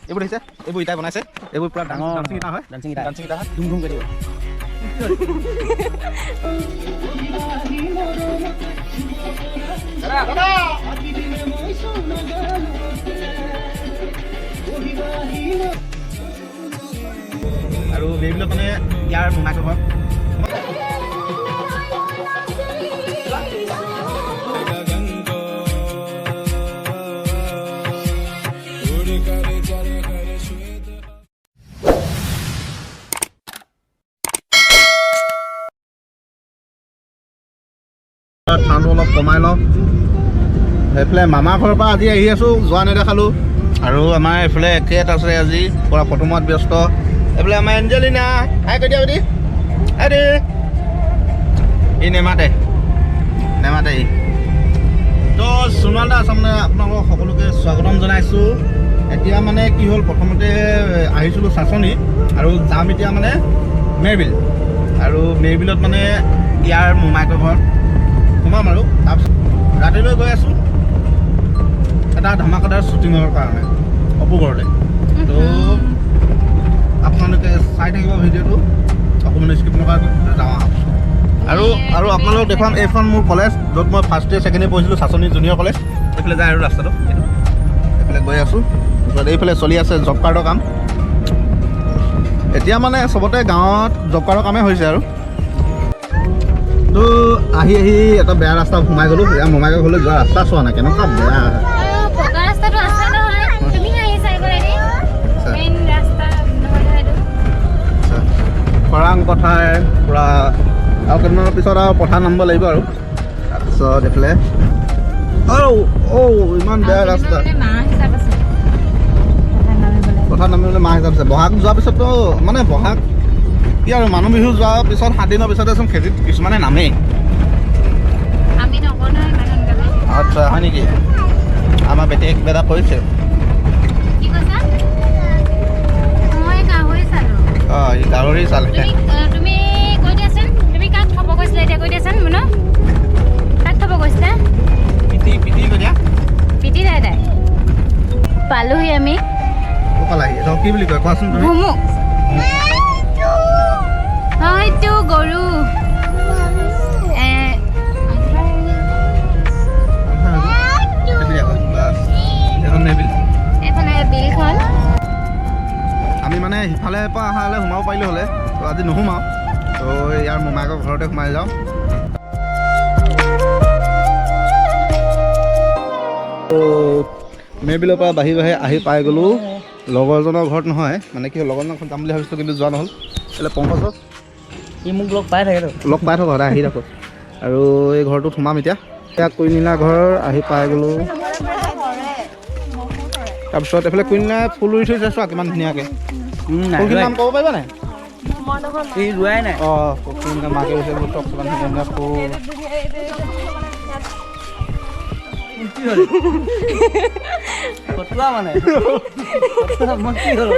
এইবোৰ দেখিছে, এইবোৰ ইটাই বনাইছে। এইবোৰ পূৰা ডাঙৰ ডান্সিং ইটা হয়, ডান্সিং ইটা। ডান্সিং ইটা হয়। ধুম ধুম কৰি দিব। আৰু এইবিলাক মানে ইয়াৰ মোমাইকৰ ঘৰ। ঠাণ্ডটো অলপ কমাই লওঁ। সেইফালে মামা ঘৰৰ পৰা আজি আহি আছোঁ, যোৱা নেদেখালোঁ। আৰু আমাৰ এইফালে একেট আছে, আজি পূৰা ফটো মৰাত ব্যস্ত। এইফালে আমাৰ এঞ্জেলিনা, হাই কৈ দিয়া বেটি, হাই দে। ই নেমাতে নেমাতে ই। তো সোণোৱাল দা আছাম আপোনালোকক সকলোকে স্বাগতম জনাইছোঁ। এতিয়া মানে কি হ'ল, প্ৰথমতে আহিছিলোঁ চাচনি আৰু যাম এতিয়া মানে মেৰবিল। আৰু মেৰবিলত মানে ইয়াৰ মোমাইকৰ ঘৰত সোমাম আৰু তাৰপিছত ৰাতিলৈ গৈ আছোঁ এটা ধামাকাদাৰ শ্বুটিঙৰ কাৰণে অপুগড়লৈ। তো আপোনালোকে চাই থাকিব ভিডিঅ'টো, অকণমান স্কিপ নকৰাকৈ যাওঁ আহক। আৰু আৰু আপোনালোকক দেখুৱাম এইখন মোৰ কলেজ, য'ত মই ফাৰ্ষ্ট ইয়েৰ ছেকেণ্ড ইয়েৰ পঢ়িছিলোঁ, চাচনি জুনিয়ৰ কলেজ। এইফালে যায় আৰু ৰাস্তাটো এইটো, এইফালে গৈ আছোঁ। তাৰপিছত এইফালে চলি আছে জব কাৰ্ডৰ কাম। এতিয়া মানে চবতে গাঁৱত জব কাৰ্ডৰ কামেই হৈছে। আৰু তো আহি আহি এটা বেয়া ৰাস্তা সোমাই গ'লোঁ। ইয়াৰ মোমাইকৰ ঘৰলৈ যোৱা ৰাস্তা চোৱা নাই, কেনেকুৱা বেয়া। পকা ৰাস্তাটো আছে নহয়, তুমি আহিছা এইফালেদি। মেইন ৰাস্তা নহয় নহয় এইটো। আচ্ছা। খৰাং পথাৰ পূৰা, আৰু কেইদিনমানৰ পিছত আৰু পথাৰ নামিব লাগিব। আৰু তাৰপিছত এইফালে অ' ইমান বেয়া ৰাস্তা। মানে মাহ হিচাপ আছে পথাৰত নামিবলৈ। পথাৰত নামিবলৈ মাহ হিচাপ আছে। বহাগ যোৱাৰ পিছততো মানে বহাগ কি আৰু মানুহ বিহু যোৱাৰ পিছত 7 দিনৰ পিছতেচোন খেতিত কিছুমানে নামেই। আমি নকওঁ নহয় ইমান সোনকালে। আচ্ছা, হয় নেকি? আমাৰ বেটিয়ে কিবা এটা কৰিছে। কি কৈছা? মই গাহৰি চালো। অঁ, ই গাহৰি চালে। তুমি কৈ দিয়াচোন, তুমি কাক থ'ব গৈছিলা এতিয়া কৈ দিয়াচোন। মুনু, কাক থ'ব গৈছিলা? পিটি পিটি কৈ দিয়া। পিটি দাদাই পালোহি আমি। ক'ত পালাহি? এইটো কি বুলি কয় কোৱাচোন তুমি? ভুমুক হয়তো গৰু এ। এইপিনে আকৌ, বাছ। এইখন মেবিল। এইফালে বিলখন। আমি মানে সিফালে পৰা অহা হ'লে সোমাব পাৰিলোঁ হ'লে, তো আজি নোসোমাওঁ। তো ইয়াৰ মোমায়েকৰ ঘৰতে সোমাই যাওঁ। তো মেৰবিলৰ পৰা বাঢ়ি বাঢ়ি আহি পাই গ'লোঁ লগৰজনৰ ঘৰত। নহয় মানে কি হ'ল, লগৰজনৰ ঘৰত যাম বুলি ভাবিছিলোঁ, কিন্তু যোৱা নহ'ল। এইফালে পংকজক ই মোক লগ পাই থাকেতো। লগ পাই থাকোঁ, সদায় আহি থাকোঁ। আৰু এই ঘৰটোত সোমাম এতিয়া। এতিয়া কুইনীলা ঘৰ আহি পাই গ'লোঁ। তাৰপিছত এইফালে কুইনীলাই ফুল ৰুই থৈছে, চোৱা কিমান ধুনীয়াকৈ। ফুলখিনিৰ নাম ক'ব পাৰিবা নাই? ই ৰোৱাই নাই। অঁ, ফুলখিনিৰ মাকে ৰুইছে। এইবোৰ চব কিমান ধুনীয়া ধুনীয়া ফুল। কি হ'ল ফটুৱা মানে ফটুৱা, মই কি হ'ল?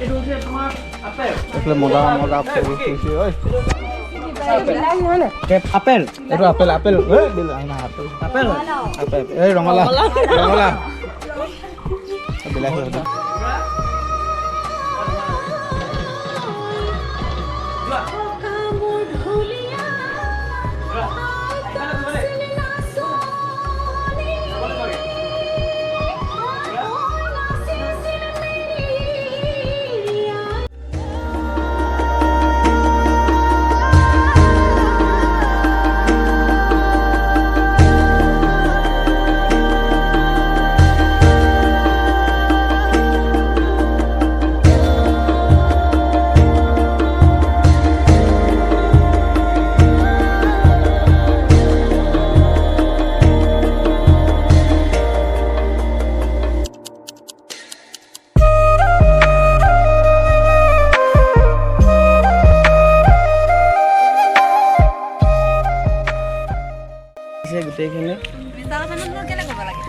এইটো হৈছে তোমাৰ আপেল। এইফালে মজা মজা ফুল ফুলিছে ঐ। আপেল। এইটো আপেল, আপেল ঐ, বিলাহী নহয়, আপেল। আপেল। আপেল, এই ৰঙালাও, ৰঙালাও, বিলাহী হ'ব। আছে গোটেইখিনি।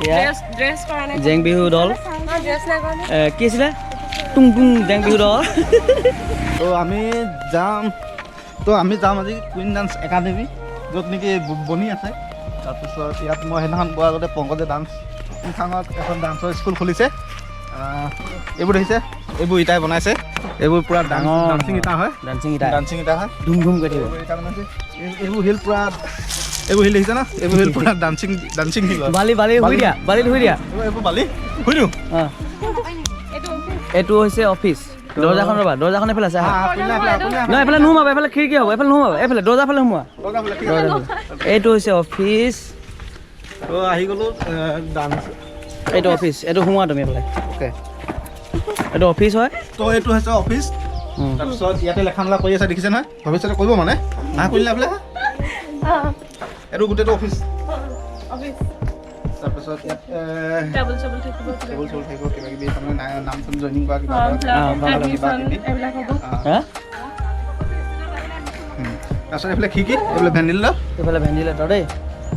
এয়া জেং বিহু দল, কি আছিলে, টুং টুং জেং বিহু দল। তো আমি যাম, তো আমি যাম আজি কুইন ডান্স একাডেমি, য'ত নেকি বনি আছে। তাৰপিছত ইয়াত মই সেইদিনাখন কোৱাৰ আগতে পংকজে ডান্স টিংখাঙত এখন ডান্সৰ স্কুল খুলিছে। এইবোৰ দেখিছে, এইবোৰ ইটাই বনাইছে। এইবোৰ পূৰা ডাঙৰ ডান্সিং ইটা হয়। ডান্সিং ইটা। ডান্সিং ইটা হয়। ধুম ধুম কৰি থাকিব। এইবোৰ ইটা বনাইছে। এইবোৰ শিল পূৰা, এইবোৰ শিল দেখিছে না, এইবোৰ শিল পূৰা ডান্সিং ডান্সিং শিল হয়। বালি বালি শুই দিয়া, বালিত শুই দিয়া। এইবোৰ বালি শুই দিওঁ। অঁ, এইটো হৈছে অফিচ। দৰ্জাখন ৰ'বা, দৰ্জাখন এইফালে আছে। আহা। নহয়, এইফালে নোসোমাবা, এইফালে খিৰিকী হ'ব, এইফালে নোসোমাবা, এইফালে দৰ্জা ফালে সোমোৱা। দৰ্জা ফালে। এইটো হৈছে অফিচ। তো আহি গ'লো ডান্স। এইটো অফিচ, এইটো সোমোৱা তুমি এইফালে। অ'কে। এইটো অফিচ হয়। তো এইটো হৈছে অফিচ। তাৰপিছত ইয়াতে লেখা মেলা কৰি আছে, দেখিছে নহয়? ভৱিষ্যতে কৰিব মানে না কৰিলে এইফালে। এইটো গোটেইটো অফিচ। তাৰপিছত ইয়াত টেবুল চেবুল থাকিব। টেবুল চেবুল থাকিব, কিবা কিবি, তাৰমানে নাম চাম জইনিং কৰা কিবা কিবা কিবি। এইবিলাক হ'ব। হা। তাৰপিছত এইফালে খিৰিকী, এইফালে ভেন্টিলেটৰ। এইফালে ভেণ্টিলেটৰ দেই।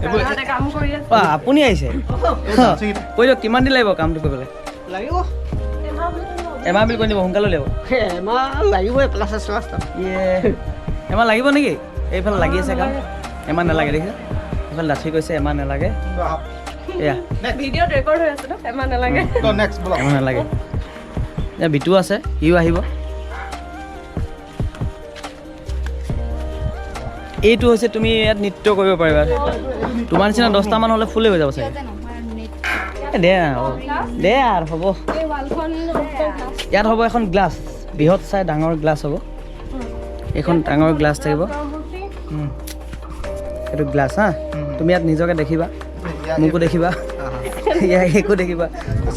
এইবোৰ তাতে কাম কৰি আছে। অ, আপুনি আহিছে, কৈ দিয়ক কিমান দিন লাগিব কামটো কৰিবলৈ? লাগিব। এমাহ বুলি কৈ দিব, সোনকালে লাগিব। এমাহ লাগিবই, প্লাছ প্লাছ। ইয়ে, এমাহ লাগিব নেকি? এইফালে লাগি আছে কাম। এমাহ নালাগে, দেখিছে এইফালে ডাঠি কৈছে এমাহ নালাগে। এয়া। ভিডিঅ'ত ৰেকৰ্ড হৈ আছে ন, এমাহ নালাগে। নেক্সট বলক। এমাহ নালাগে। এয়া বিটু আছে, সিও আহিব। এইটো হৈছে, তুমি ইয়াত নৃত্য কৰিব পাৰিবা। তোমাৰ নিচিনা 10টামান হ'লে ফুলেই হৈ যাব চাগে। এ দে আৰু, দে আৰু হ'ব। এই ৱালখন। ইয়াত হ'ব এখন গ্লাছ, বৃহৎ চাই ডাঙৰ গ্লাছ হ'ব। এইখন ডাঙৰ গ্লাছ থাকিব। এইটো গ্লাছ। হা, তুমি ইয়াত নিজকে দেখিবা, মোকো দেখিবা, ইয়াক একো দেখিবা।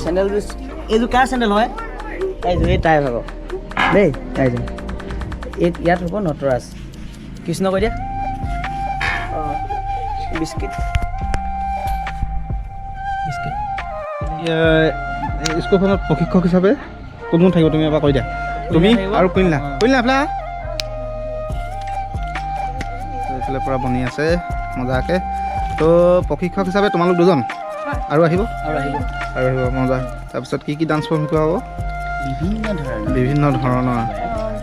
চেণ্ডেলযোৰ, এইযোৰ কাৰ চেণ্ডেল হয়? এইযোৰ এই তাই ভাগৰ দেই, তাইযোৰ। এই ইয়াত হ'ব নটৰাজ কৃষ্ণ কৈ দিয়া। অঁ, বিস্কিট বিস্কিট। স্কুলখনত প্ৰশিক্ষক হিচাপে কোন কোন থাকিব তুমি এবাৰ কৈ দিয়া। তুমি থাকিব। আৰু কুইনলা। কুইনলা এইফালে আহা। এইফালে পূৰা বনি আছে মজাকৈ। তো প্ৰশিক্ষক হিচাপে তোমালোক দুজন আৰু আহিব? আৰু আহিব। আৰু আহিব, মজা। তাৰপিছত কি কি ডান্স ফৰ্ম শিকোৱা হ'ব? বিভিন্ন ধৰণৰ। বিভিন্ন ধৰণৰ।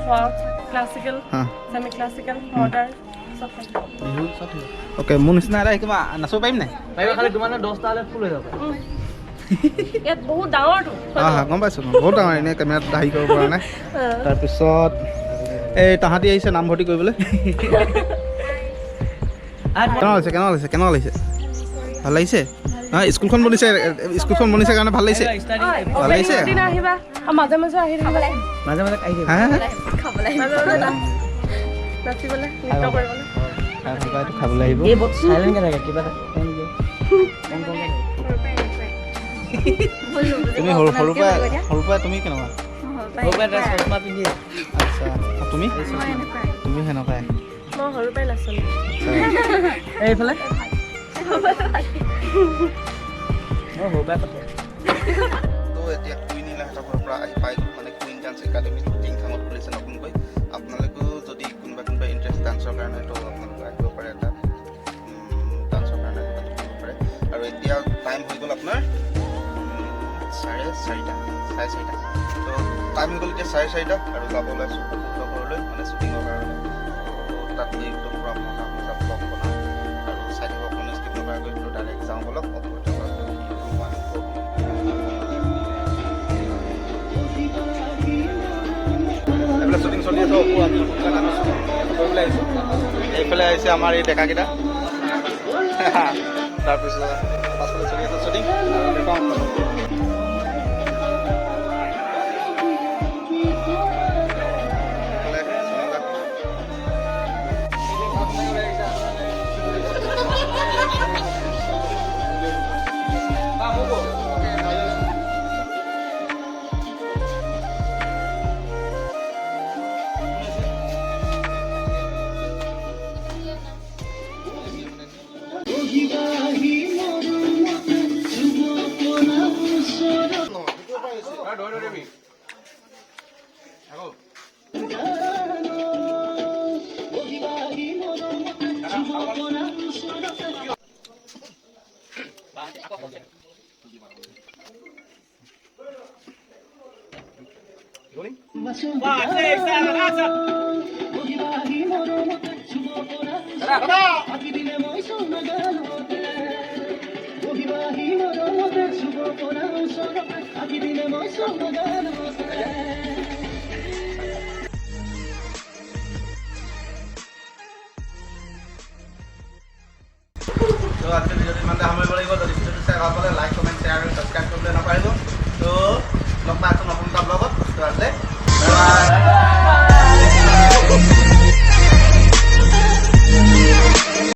ফক, ক্লাছিকেল, হা। ছেমি ক্লাছিকেল, মডাৰ্ণ চব থাকিব। বিহু চব থাকিব। অ'কে, মোৰ নিচিনা এটা শিকিব নাচিব পাৰিম নাই? পাৰিব, খালি তোমাৰ 10টা হ'লে ফুল হৈ যাব। ইয়াত বহুত ডাঙৰটো। হা হা, গম পাইছোঁ, বহুত ডাঙৰ, এনেই কেমেৰাত হেৰি কৰিব পৰা নাই। তাৰপিছত এই তাহাঁতি আহিছে নামভৰ্তি কৰিবলৈ। কেনেকুৱা লাগিছে? কেনেকুৱা লাগিছে? কেনেকুৱা লাগিছে? ভাল লাগিছে। নহয়, স্কুলখন বনিছে, স্কুলখন বনিছে কাৰণে ভাল লাগিছে। ভাল লাগিছে। অপেনিঙৰ দিনা আহিবা আৰু মাজে মাজে আহি থাকিবা। মাজে মাজে আহি থাকিব। হা হা। মাজে মাজে নাচিবলৈ, নৃত্য কৰিবলৈ। খাই ভাল পায়, এইটো খাবলৈ আহিব। এই বহুত চাইলেণ্টকৈ থাকে, কিবা এটা কওঁ নেকি? কম কমকৈ থাকে। তুমি সৰু সৰুৰ পৰাই তুমি কেনেকুৱা? সৰুৰ পৰাই তাই চশমা পিন্ধি। আচ্ছা, আৰু তুমি তুমি সেনেকুৱাই? মই সৰুৰ পৰাই নাচোঁ। এইফালে মই সৰুৰ পৰাই পাতে। তো এতিয়া কুইন ইলাহঁতৰ ঘৰৰ পৰা আহি পাই গ'ল, মানে কুইন ডান্স একাডেমি টিংখাঙত খুলিছে নতুনকৈ। আপোনালোকেও যদি কোনোবা কোনোবা ইণ্টাৰেষ্ট ডান্সৰ কাৰণে, তো আপোনালোকে আহিব পাৰে তাত, ডান্সৰ কাৰণে যোগাযোগ কৰিব পাৰে। আৰু এতিয়া টাইম হৈ গ'ল আপোনাৰ 4:30, 4:30। তো টাইম হৈ গ'ল এতিয়া 4:30 আৰু যাব ওলাইছোঁ অপুহঁতৰ ঘৰলৈ, মানে শ্বুটিঙৰ কাৰণে। তো তাত গৈ একদম পূৰা মজা মজা ব্লগ বনাম আৰু চাই থাকিব কোনো স্কিপ নকৰাকৈ। তো ডাইৰেক্ট যাওঁ ব'লক অপুহঁতৰ ঘৰলৈ। One, four। এইফালে শ্বুটিং চলি আছে। অপু আজি নতুনকৈ গানৰ শ্বুটিং কৰিবলৈ আহিছোঁ। এইফালে আহিছে আমাৰ এই ডেকাকেইটা। তাৰপিছত পাছফালে চলি আছে শ্বুটিং আৰু দেখুৱাম আপোনালোকক। এইফালে চনকা। তো আজিৰ ভিডিঅ'টো ইমানতে সামৰিব লাগিব। যদি ভিডিঅ'টো চাই ভাল পালে লাইক, কমেণ্ট, শ্বেয়াৰ আৰু ছাবস্ক্ৰাইব কৰিবলৈ নাপাহৰিব। তো লগ পাই আছোঁ।